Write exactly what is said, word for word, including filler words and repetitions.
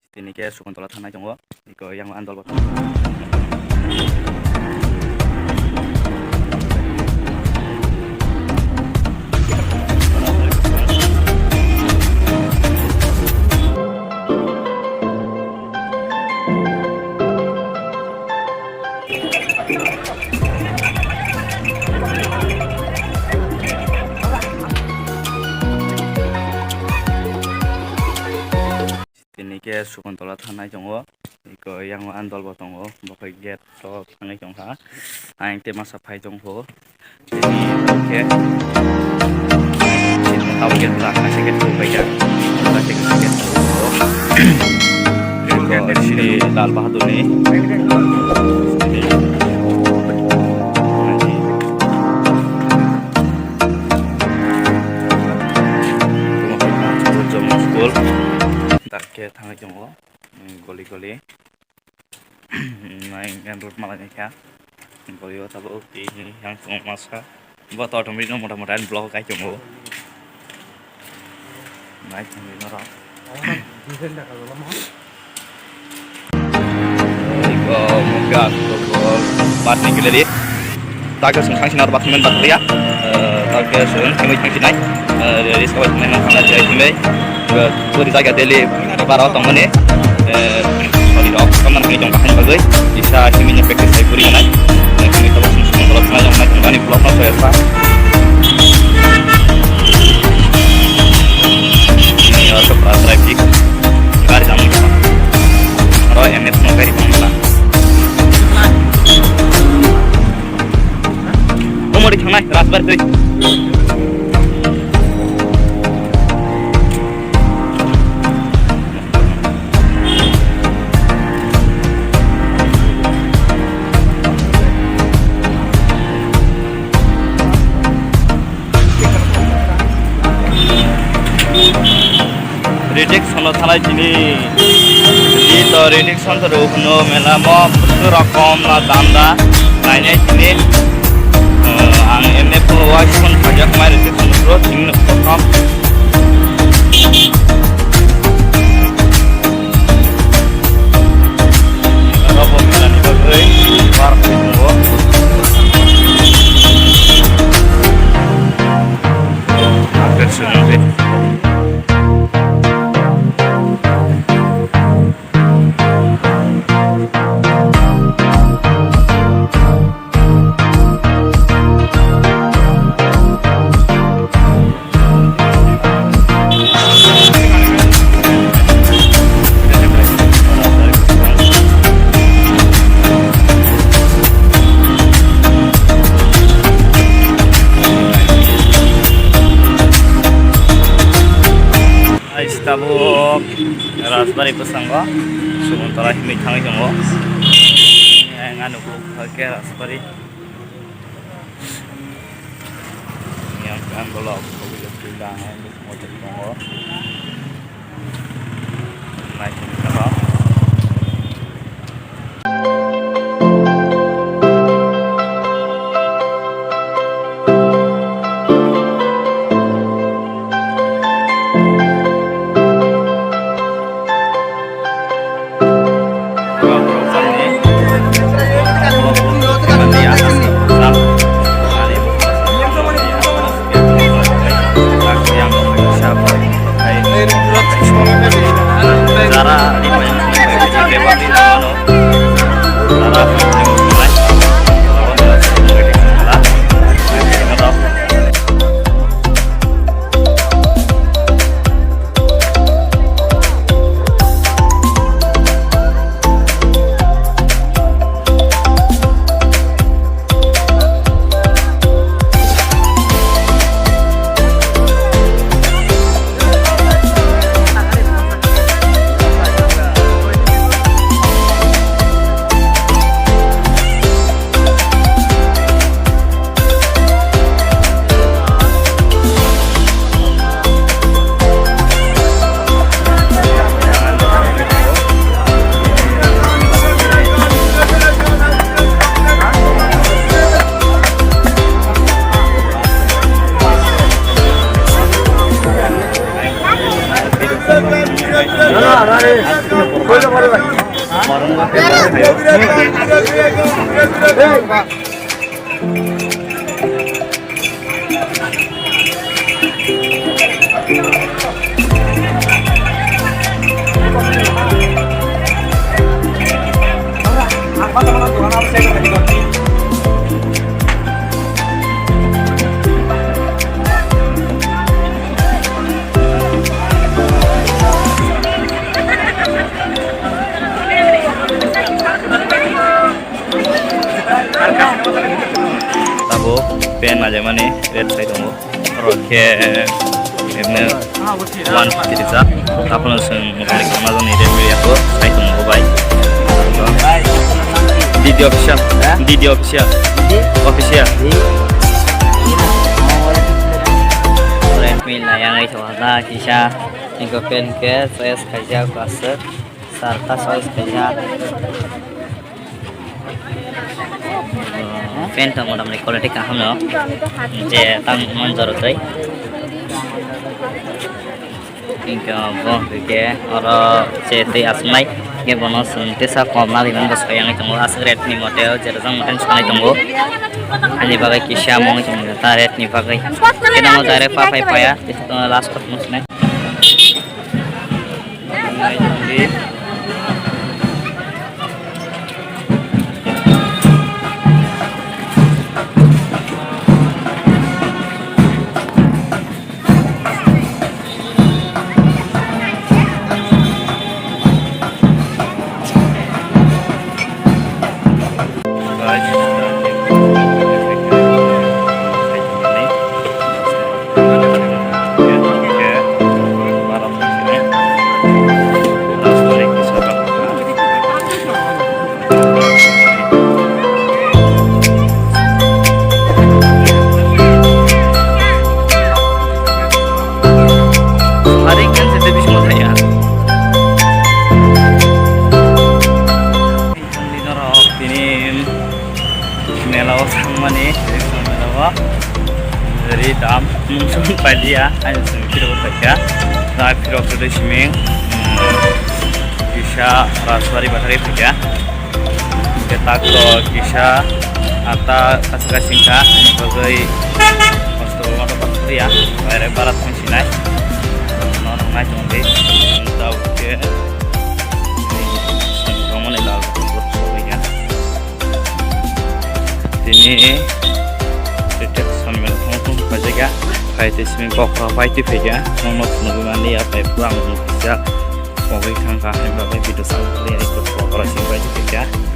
Tini khe Sukuntola thangnai tongo. Iko yang andol bo. Tini khe Sukuntola thangnai tongo, iko yang andol bo tongo, bo khe gate o thangwi tongkha, ayang tei masa phai tongkho, tini khe tabuk gate o thangkha, se gate o paikha, se gate o, iko Shri Lal Bahadurni. School. Dak khe thangwi tongo, goli goli. Main road malai kha. Goli o tabuk twi yang tongo masa. Bo to automatic no mota mota ani block kai tongo. Nai thangwi norok. Iko mukha ko bat ni giledi. Takhe sung thangsi nar bathum men bakliya. Takhe sung thangwi thangsi nai. Risk bai thangwi nang thangna jai thangwi. Puri jaga daily bara tongmani. Sorry rok kamna thangwi tong bathum bagwi. Isa himini practice hai puri nai. Thangwi tabuk sung sung tolok thangna jong nai thangni block no soya sa. Ini asok traffic. Gari jam. Aro N S no gari pangla. Umori thangnai, Rajbari twi. Reject sono thanai tini. Di to reject son to rok no mela mo bustu rokom na danda. Nainai tini. Eh, ang M F O wai son kajak mai reject son pro thing no prothom. Robo mela ni bagwi bar ko. Ais tabuk Rajbari bwskango Sukuntola himwi thangwi tongo. Ang ano khe Rajbari. Yang kan bolok kobilo pila ang motor tongo. Naikhe tabuk. Jara Abo pen majemani red sai tongo. Oro khe ebne one fifty rijak. Abono chwng mobile khe majani red area ko sai tongo bai. D D official, D D official, official. Red mil na yang ai thwa da kisa. Inko pen khe choice khaijak aswk, sarta choice khaijak. Pen to motamni quality kaham no, je tang man joro tei. Inko bo khe oro je tei asmai khe bono chwng tesa kom na rimani bwskango yang tongo aswk rate ni mote o je rwjak mote swkang tongo. Ani bagwi kisa mong tongo ta rate ni bagwi. Khe nang direct pa phai phaya tesa last kok mung sinai. Tini mela o thangmani, mela o ri dam mungsung pailiya, ani simi phiro paikha, na phiro kudui siming, kisa Rajbari bathari phaikha, hingke tak to kisa ata kachi kachi wngkha, ani bagwi hostel o ma to pathakliya, baire bara thang sinai, no nang nai tongdi, tabuk khe. Tongmani lal. Tini retex sonimani thongthong phaijak ya. Phai tei simi kokra pai twi phaikha. Nokno phunugwi mani ya, phai pura ang kisa pogwi thangkha, hai bagwi video channel ya, kokra simi pai twi phaikha.